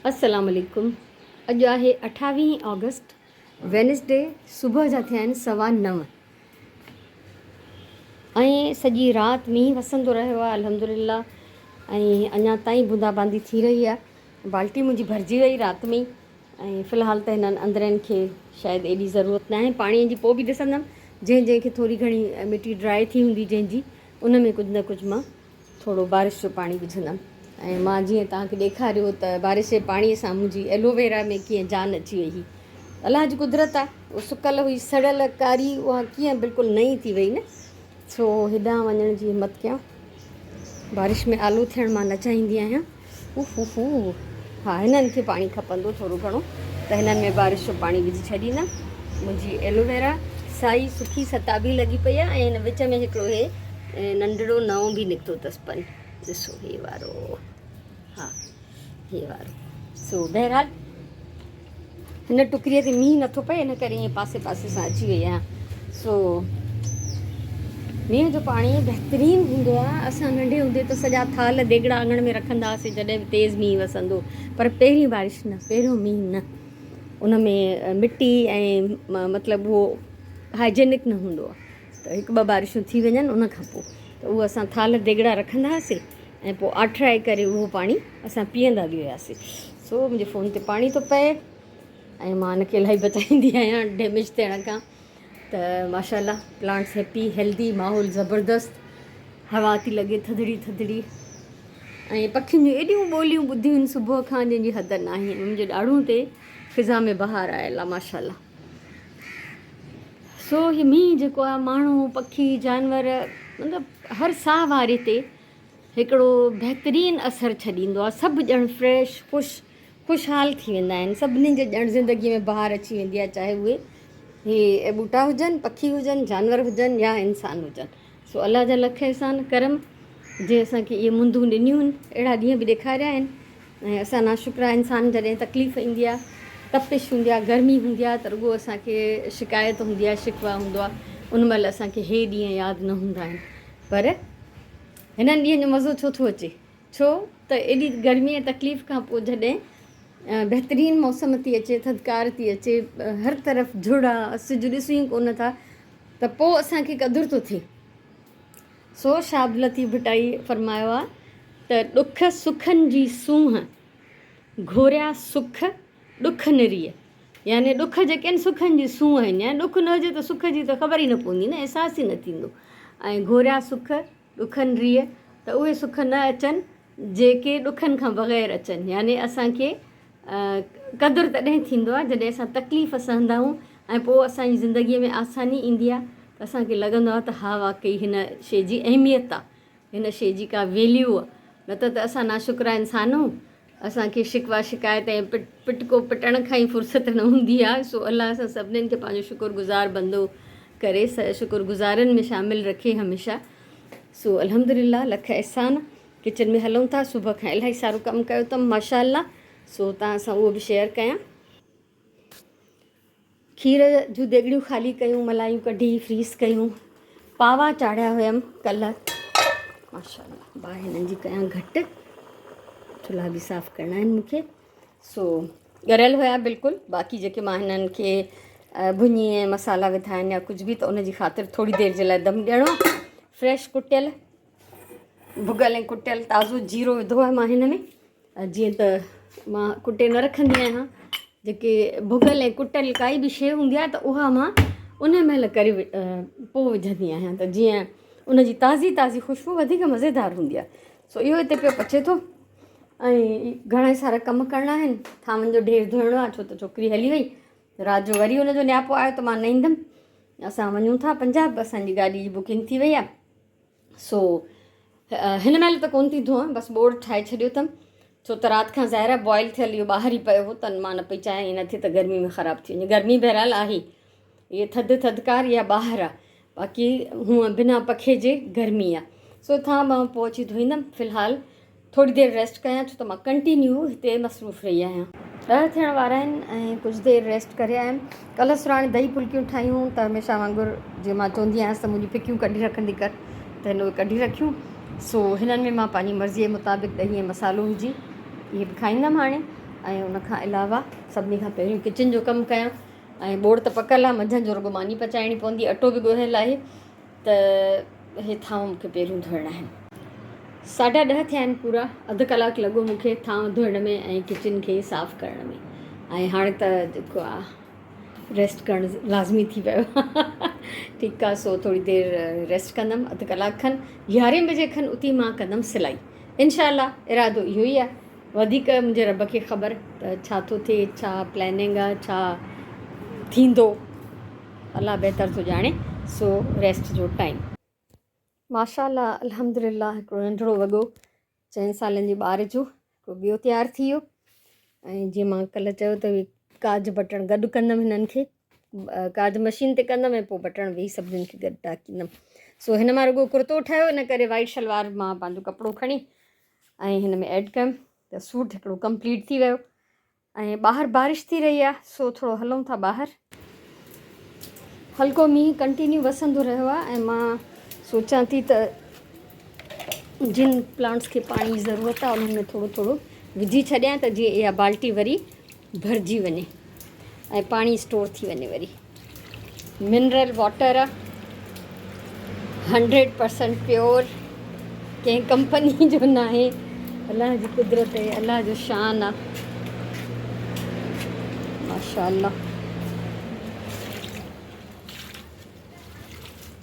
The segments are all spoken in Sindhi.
السلام عليڪم اڄ آهي اٺاويهين آگسٽ وينسڊي صبح جا ٿيا آهن سوا نو ۽ سڄي رات مينهن وسندو رهيو آهي الحمدلله ۽ اڃا تائين بوندا باندي ٿي رهي آهي بالٽي منهنجي ڀرجي وئي رات ۾ ۽ في الحال ته هنن اندرين کي شايد ايڏي ضرورت ناهي پاڻي جي پوء به ڏسندم جنهن جنهن کي ٿوري گهڻي مٽي ڊرائي ٿي هوندي جنهن جي ان ۾ ڪجهه نه ڪجهه مان ٿورو بارش جو پاڻي وجهندم ۽ مان جيئن توهان کي ڏيکاريو ته بارش جي پاڻي سان منهنجي ايلوويرا ۾ ڪيئن جان اچي وئي هئي. الله جي قدرت آ اهو سڪل هئي سڙيل ڪاري اها ڪيئن بلڪل نئين ٿي وئي نه. سو هيڏانهن وڃڻ جي همت ڪيان بارش ۾ آلو ٿيڻ مان نه چاهيندي آهيان. اوف اوف اوف ها هنن کي پاڻي کپندو ٿورو گهڻو ته هنن ۾ بارش جو پاڻي وجهي ڇڏيندم. منهنجي ايلوويرا سائي سکي ستابي لڳي پئي آهي ۽ هن وچ ۾ هڪڙو هي ننڍڙو نئون به نڪتو اٿس پن ڏسو هي وارو ها هي وارو سو بهرحال هن ٽڪريء تي مينهن نٿو پئي ان ڪري ائين پاسي پاسي سان اچي وئي آهيان. سو مينهن جو پاڻي بهترين هوندو آهي. اسان ننڍي هوندي ته سڄا ٿال ديڳڙا اڱڻ ۾ رکندا هئاسين جڏهن به تيز مينهن وسندو پر پهرين بارش نه پهريون مينهن نه ان ۾ مٽي ۽ مطلب اهو هائجينڪ نه هوندو آهي ته هڪ ٻه بارشون ٿي وڃن ان کان پوء ته اهو اسان ٿال ديڳڙا رکندا هئاسين ۽ پوء آٺرائي ڪري اهو پاڻي اسان پيئندا به هياسين. سو منهنجي فون تي پاڻي ٿو پئي ۽ مان ان کي الاهي بچائيندي آهيان ڊيميج ٿيڻ کان ته ماشاء الله پلانٽس هيپي هيلدي ماحول زبردست هوا ٿي لڳي ٿڌڙي ٿڌڙي ۽ پکين جون ايڏيون ٻوليون ٻڌيون آهن صبح کان جنهن جي حد ناهي منهنجي ڏاڙهون تي فضا ۾ بهار آيل آهي ماشاء الله سو هي مينهن جيڪو آهي ماڻهو پکي جانور مطلب هر ساهه واري تي هڪڙو بهترين اثر ڇڏيندو آهي سڀ ڄڻ فريش خوش خوشحال ٿي ويندا آهن سڀني جي ڄڻ زندگي ۾ بهار اچي ويندي آهي چاهي اهي هي ٻوٽا هجن پکي هجن جانور هجن يا انسان هجن سو الله جا لک احسان ڪرم جنهن اسان کي اهي مندون ڏنيون آهن اهڙا ڏينهن به ڏيکاريا آهن ۽ اسان ناشڪرا انسان جڏهن تڪليف ايندي آهي، تپش هوندي آهي، گرمي هوندي آهي ته رڳو اسان کي شڪايت هوندي آهي، شڪوه هوندو آهي، ان مهل اسان کي هي ڏينهن ياد نه هوندا آهن پر هنن ڏينهن جو مزو ڇو ٿو اچي؟ ڇو ته ايڏي گرمي ۽ تڪليف کان پوء جڏهن بهترين موسم ٿي اچي، ٿڌڪار ٿي اچي، هر طرف جھڙ آ، سج ڏسون ئي ڪونه ٿا ته پوء اسان کي قدر ٿو ٿئي. سو شاهه عبداللطيف ڀٽائي فرمايو آهي ته ڏک سکن جي سونهن، گهوريا سک ڏک نريء. يعني ڏک جيڪي آهن سکن جي سونهن آهن. يعني ڏک نه هجي ته سک جي ته خبر ئي نه پوندي نه، احساس ئي نه ٿيندو. ۽ گهوريا سک ڏکن ريء ته اهي سک نه اچن جيڪي ڏکن کان بغير اچن. يعني اسان کي قدر تڏهن ٿيندو آهي جڏهن اسان تڪليف سهندا آهيون ۽ پوء اسان جي زندگيء ۾ آساني ايندي آهي ته اسان کي لڳندو آهي ته ها واقعي هن شيء جي اهميت آهي، هن شيء جي ڪا ويليو آهي، نه ته ته اسان ناشڪرا انسان آهيون، اسان کي شڪوه شڪايت ۽ پٽڪو پٽڻ کان ئي فرصت نه هوندي آهي، سو الله اسان سڀنين کي پنهنجو شڪر گذار بندو ڪري، شڪر گذارن ۾ شامل رکي هميشه. سو الحمدلله لک احسان. ڪچن ۾ هلون ٿا، صبح کان الاهي سارو ڪم ڪيو اٿم ماشاء الله، سو توهان سان اهو به شيئر ڪيان. کير جون ديڳڙيون خالي ڪيون، ملايون ڪڍي فريز ڪيون، پاوا چاڙهيا هيم ڪلهه. ماشاء الله باهه هنن جي ڪيان گهٽ، چلها به صاف ڪرڻا آهن مونکي. سو ڳريل هيا بلڪل، باقي جيڪي مان هنن کي ڀڃي ۽ مسالا وڌا آهن يا ڪجهه به ته ان جي خاطر ٿوري دير جي لاء دم ڏيڻو. فريش ڪٽيل ڀڳل ۽ ڪٽيل تازو جيرو وڌو آهي مان هن ۾. جيئن ته مان ڪٽي نه رکندي آهيان جيڪي ڀڳل ۽ ڪٽيل ڪائي به شيء هوندي آهي ته اها مان ان مهل ڪري پوء وجهندي آهيان ته جيئن ان جي تازي تازي خوشبو وڌيڪ مزيدار هوندي آهي سو اهو هتي پيو پچي ٿو ۽ گهڻا ئي سارا ڪم ڪرڻا آهن ٿانون جو ڍير ڌوئڻو آهي ڇو ته ڇوڪري هلي وئي رات جو وري ان جو نياپو آيو ته مان نه ايندم اسان وڃون ٿا پنجاب اسانجي گاڏي جي بڪنگ ٿي وئي آهي سو هن مهل ته ڪونه ٿي ڌوئان بس ٻوڙ ٺاهي ڇڏيو اٿم ڇو ته رات کان ظاهر آهي بوائل ٿيل اهو ٻاهر ئي پيو هو ته مان نه پئي چاهيان ائين نه ٿئي ته گرمي ۾ خراب ٿي وڃي گرمي بهرحال آهي اهي ٿڌ ٿڌڪار يا ٻاهر آهي باقي هونء بنا پکي جي گرمي آهي سو ٿان مان پوء اچي ڌوئيندم في الحال ٿوري دير ريسٽ ڪيان ڇو ته مان ڪنٽينيو هتي مصروف رهي آهيان. ڏهه ٿيڻ وارا آهن ۽ ڪجهه دير ريسٽ ڪري آيم. ڪلهه سراڻي دهي ڦلڪيون ٺاهيون ته هميشه وانگر جيئن مان چوندي آهيانس ته منهنجون ڦڪيون ڪڍي رکندي ڪر ته هن اهي ڪڍي رکيون. سو هنن ۾ مان پنهنجي مرضيء مطابق ڏهي ۽ مصالحو وجهي اهي به کائيندم هاڻي. ۽ ان کان علاوه سڀني کان پهريون ڪچن جو ڪم ڪيان ۽ ٻوڙ ته پڪل آهي منجهند جو رڳو ماني پچائڻي پوندي اٽو به ڳوهيل آهي ته هي ٿانو مون کي پهريون ڌوئڻا آهن. ساڍا ڏهه ٿيا آهن پورا اڌ ڪلاڪ لڳو مون کي ٿانو ڌوئڻ ۾ ۽ ڪچن کي صاف ڪرڻ ۾ ۽ هاڻي ته جيڪو آ ريسٽ ڪرڻ لازمي ٿي ويو ٺيڪ آ سو ٿوري دير ريسٽ ڪندم اڌ ڪلاڪ کن يارهين بجي کن اٿي مان ڪندم سلائي انشاء الله ارادو اهو ئي آ وڌيڪ منهنجي رب کي خبر ته ڇا ٿو ٿئي ڇا پلاننگ آ ڇا ٿيندو الله بهتر ٿو ڄاڻي سو ريسٽ جو ٽائيم. ماشاء الله الحمدلله هڪڙو ننڍڙو وڳو چئن سالن جي ٻار جو هڪڙو ٻيو تيار ٿي ويو ۽ جيئن مان ڪلهه چيو ته ڪاج بٽڻ گڏ ڪندم هنن کي ڪاج مشين تي ڪندم ۽ پوء بٽڻ ويهي سڀني کي گڏ ٽاڪيندم سو هن مان رڳو ڪرتو ٺاهيو ان ڪري وائيٽ شلوار مان پنهنجو ڪپڙو کڻي ۽ هن ۾ ايڊ ڪيم ته سوٽ هڪڙو ڪمپليٽ ٿي ويو ۽ ٻاهر بارش ٿي رهي آهي سو ٿورو هلون ٿا ٻاهر. هلڪو مينهن ڪنٽينيو وسندو رهيو آهي ۽ مان سوچان ٿي ته جن پلانٽس کي پاڻي جي ضرورت آهي انهن ۾ ٿورو ٿورو وجهي ڇڏيان ته جيئن اها بالٽي وري ڀرجي وڃي ۽ پاڻي اسٽور ٿي وڃي وري منرل واٽر آ هنڊريڊ پرسنٽ پيور ڪنهن ڪمپني جو ناهي الله جي قدرت ۽ الله جو شان آ ماشاء الله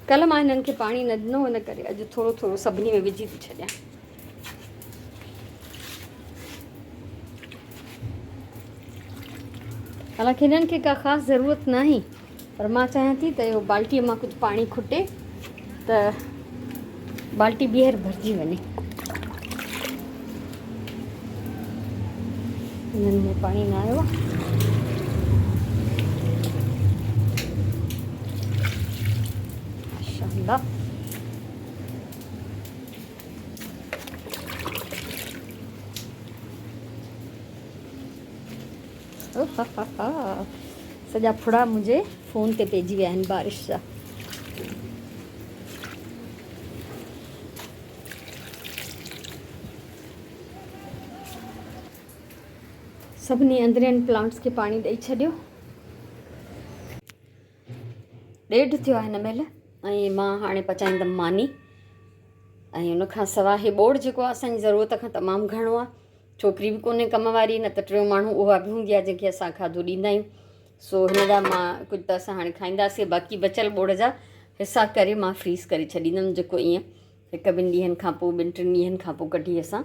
ڪل مان هنن کي پاڻي نه ڏنو ان ڪري اڄ ٿورو ٿورو سڀني ۾ وجهي ٿي ڇڏيان حالانڪ هنن کي ڪا خاص ضرورت ناهي پر مان چاهيان ٿي ته اهو بالٽيء مان ڪجهه پاڻي کٽي ته بالٽي ٻيهر ڀرجي وڃي. هنن ۾ پاڻي نه آيو آهي. ماشاءالله سڄا ڦڙا منهنجي فون تي پئجي ويا آهن بارش جا. سڀني اندرين پلانٽس کي پاڻي ڏئي ڇڏيو. ڏيڍ ٿيو آهي هن مهل ۽ مان هاڻي پچائيندم ماني ۽ ان کان سواء هي ٻوڙ جيڪو آهي اسانجي ضرورت کان تمام گهڻو آهي ڇوڪري به ڪونهي ڪم واري نه ته ٽيون ماڻهو اها به هوندي آهي جنهن کي اسان کاڌو ڏيندا آهيون سو هن جا مان ڪجهه ته اسان هاڻي کائينداسين باقي بچيل ٻوڙ جا حصا ڪري مان فريز ڪري ڇڏيندم جيڪو ائين هڪ ٻن ڏينهن کان پوء ٻن ٽن ڏينهن کان پوء ڪڍي اسان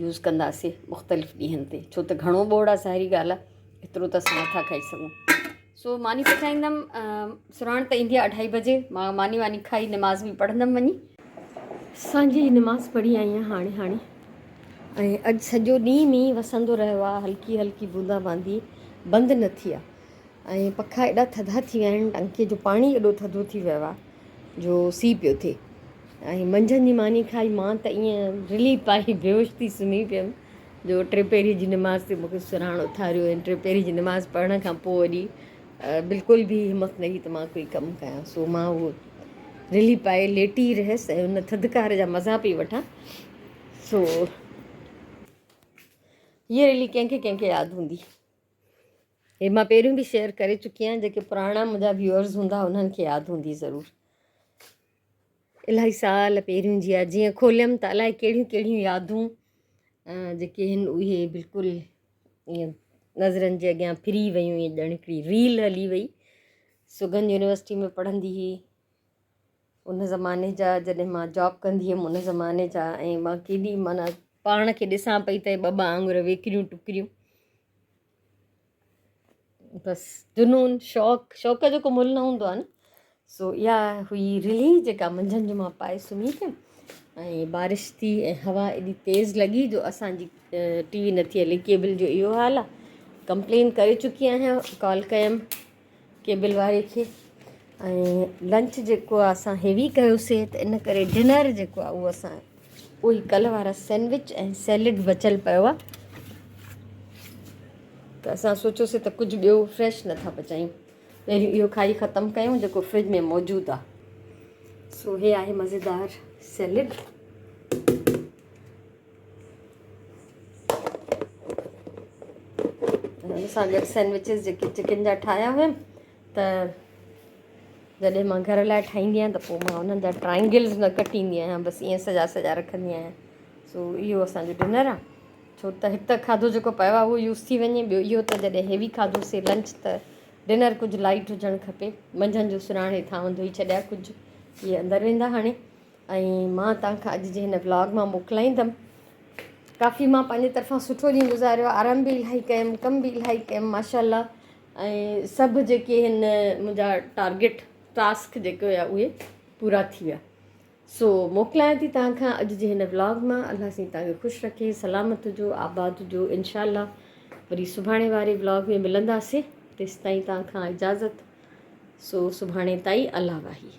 يوز ڪنداسين مختلف ڏينهن تي ڇو ته گهڻو ٻوڙ آهي ظاهري ڳالهه آهي ايترو ته اسان نٿا کائي سگهون سو ماني پچائيندم سرهاڻ ته ايندي آهي اڍائي بجي مان ماني واني کائي نماز به پڙهندم وڃي. سانجهي جي نماز پڙهي آئي آهيان هاڻي هاڻي ۽ اڄ سڄو ڏينهن مينهن وسندو رهيو آهي هلڪي هلڪي بوندا باندي بند نه ٿي آهي ۽ پکا ايڏا ٿڌا ٿي ويا آهن ٽنڪي جو پاڻي ايڏو ٿڌو ٿي ويو آهي جو سي پيو ٿئي ۽ منجهند جي ماني کائي مان ته ائين رلي پائي بيهوش ٿي سمهي پيم جو ٽي پهري جي نماز تي مون کي سرهاڻ اٿاريو ۽ ٽي پهري جي نماز پڙهڻ کان پوء وري بلڪل به همت نه هئي ته مان ڪوئي ڪم ڪيان سو مان اهو رلي پائي ليٽي رهيس ۽ ان ٿڌڪار جا مزا پئي وٺان سو هيء رلي ڪنهن کي ڪنهن کي ياد هوندي هي مان پهريون به شيئر ڪري چڪي آهيان جيڪي پراڻا منهنجا ويوئرز هوندا انهن کي ياد هوندي ضرور الاهي سال پهريون جي آهي جيئن کوليم ته الائي ڪهڙيون ڪهڙيون يادون جيڪي آهن اهي بلڪل ائين نظرن جي اڳيان ڦري ويون ائين ڄڻ هڪڙي ريل هلي وئي سگن يونيورسٽي ۾ پڙهندي هئي ان زماني جا جڏهن مان جاب ڪندي هيم ان زماني جا ۽ مان ڪيڏي معنيٰ پاڻ کي ڏسان پئي ته ٻه ٻه آڱر ويڪريون ٽڪريون بس جنون شوق شوق جو ڪو ملهه نه هوندو آهي نه سو اها هئي رلي جيڪا منجهند جو مان پائي سمهي پيم ۽ بارش ٿي ۽ هوا ايڏي تيز لڳي جو اسانجي ٽي وي نٿي هلي ڪيبل جو اهو حال آهي ڪمپلين ڪري چڪي آهيان ڪال ڪيم ڪيبل واري کي ۽ لنچ جيڪو آهي اسان هيوي ڪيوسي ته ان ڪري ڊنر جيڪو آهي اهو اسان اهي ڪلهه وارا سينڊوچ ۽ سيلڊ بچيل پيو آهي ته اسان سوچيوسي ته ڪجهه ٻيو فريش نٿا پچايون پهريون اهو کائي ختم ڪيون جيڪو فرج ۾ موجود آهي سو هي آهي مزيدار سيلڊ ان سان گڏ سينڊوچز جيڪي چڪن جا ٺاهيا هيم ته جڏهن مان گهر لاء ٺاهيندي آهيان ته پوء مان انهن جا ٽرائنگلز نه ڪٽيندي آهيان بس ائين سجا سجا رکندي آهيان سو اهو اسانجو ڊنر آهي ڇو ته هت کاڌو جيڪو پيو آهي اهو يوز ٿي وڃي ٻيو اهو ته جڏهن هيوي کاڌو سي لنچ ته ڊنر ڪجهه لائٽ هجڻ کپي منجهند جو سراڻ هيٺان ڌوئي ڇڏيا ڪجهه اهي اندر ويندا هاڻي ۽ مان توهان کان اڄ جي هن ولاگ مان موڪلائيندم ڪافي مان پنهنجي طرفان سٺو ڏينهن گذاريو آرام به الاهي ڪيم ڪم به الاهي ڪيم ماشاء الله ۽ سڀ جيڪي هن منهنجا ٽارگيٽ ٽاسڪ جيڪي هيا اهي پورا ٿي ويا سو موڪلايان ٿي توهان کان اڄ جي هن ولاگ مان الله سائين توهان کي خوش رکي سلامت هجو آباد هجو انشاء الله وري سڀاڻي واري ولاگ ۾ ملنداسين تيستائين توهان کان اجازت سو سڀاڻي تائين الله واهي.